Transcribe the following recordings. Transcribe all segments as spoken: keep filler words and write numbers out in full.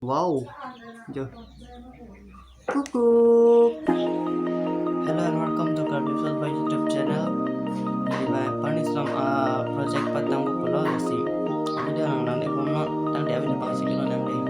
Wow. Jo. Kukuk. Hello and welcome to Karbi Sound by YouTube channel. Neli bai Parnis Long, ah, project patang pulo, lasi video nang nang dei kono tangte abang si kilo nang dei.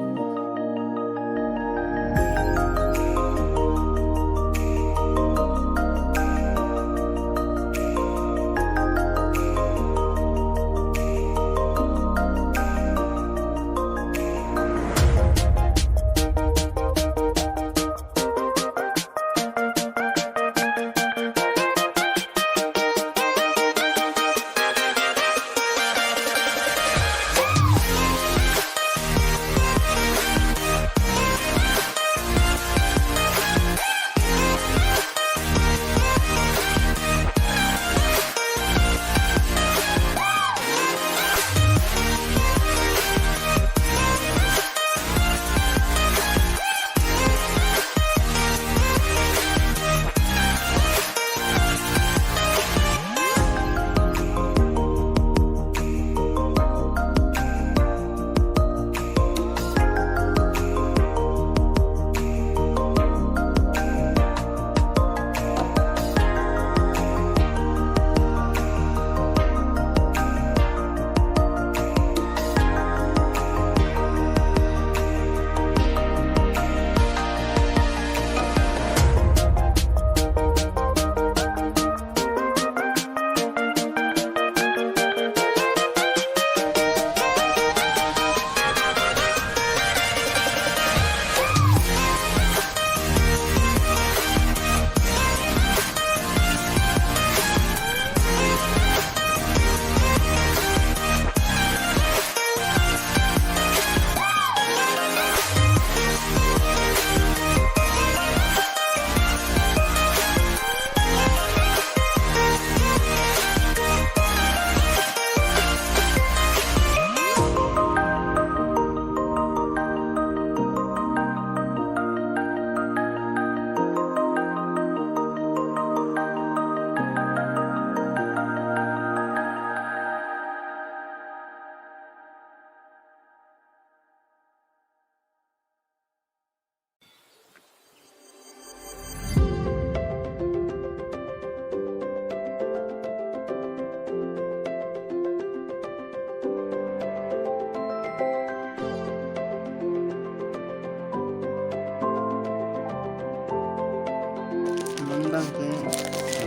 Mung bang ke,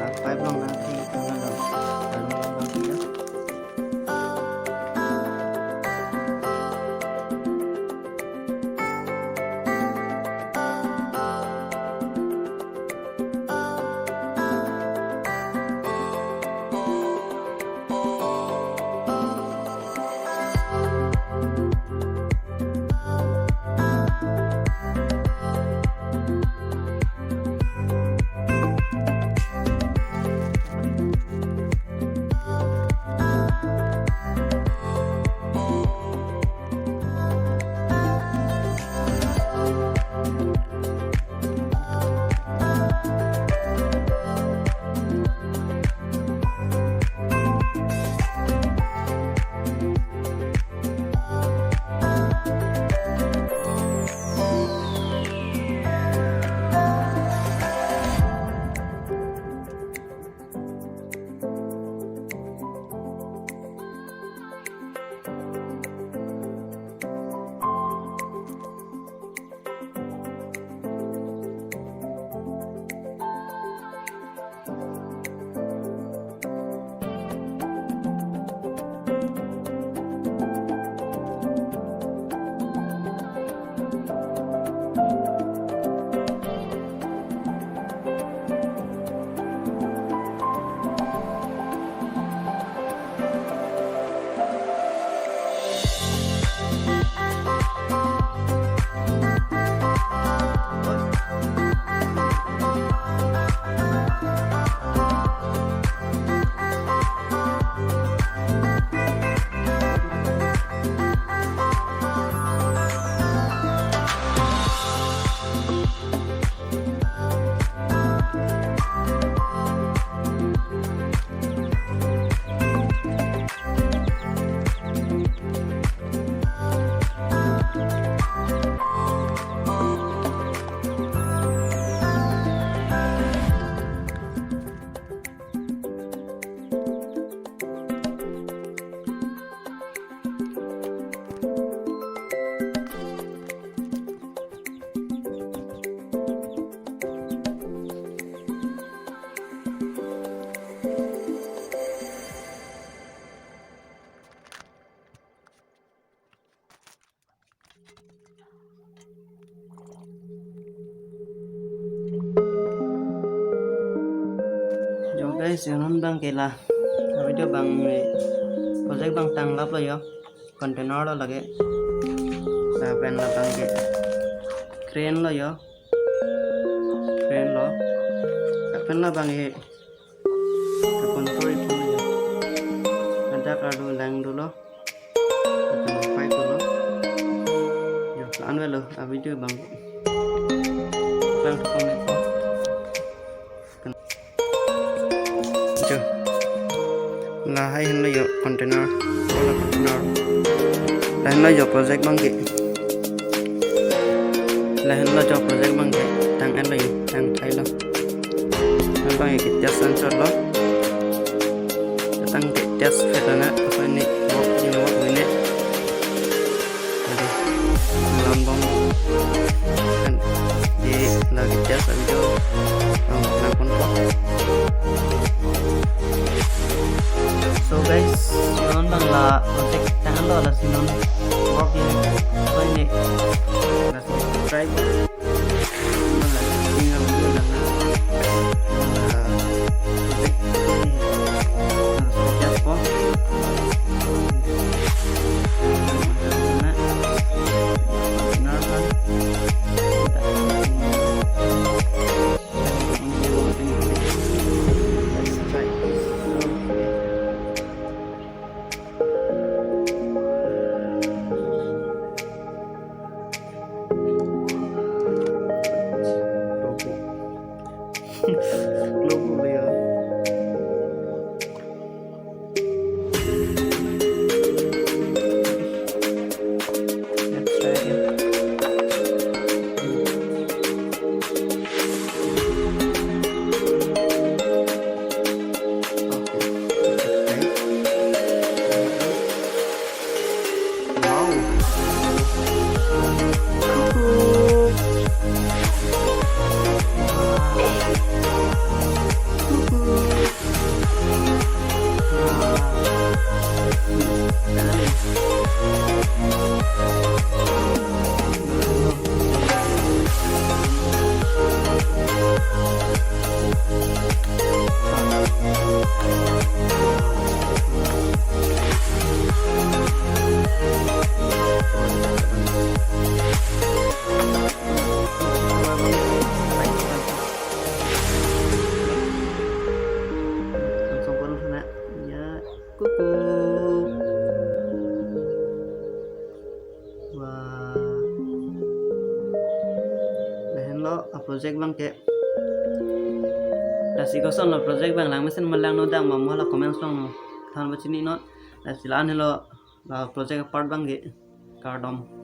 la pipe long na ke, tanggal long. Lalu mung bang ke ya. Guys, non abang ke la video abang, eh, project abang tang laplo jo. Container lo lake. Lapen labang ke crane lo jo. Crane lo. Lapen labang ke kapon kori pon lo jo. Ada kardu lang dolo. Lapen fight dolo. Jo, la-an avelo a video abang. Lang kapon ko. Jo. Lahai henlo jo container. Ola container. Lahenlo jo project abang ke. Lahenlo jo project abang ke. Tang-etlo jo. Tang thailo. Abang ke test sensor lo. Tang ke test phet na. Apa ini work, ini work ini. Jadi, malam bom kan di lagi test aja. Bang, bang pon po. So guys, non abang la project tanglo, lasi non work ya. So ini, lasi subscribe. Logo. Logo ya. Let's try again. Okay. Wow. Cuckoo. Cuckoo. Langsung pon sana. Ya, kuku. Wah. Lahenlo a project abang ke. Lasi kosonlo project abang, lang mesen ma lang no dang ma mo la comments along no. Than ba chini non. Lasi la-an helo la project apart abang ke. Kardom.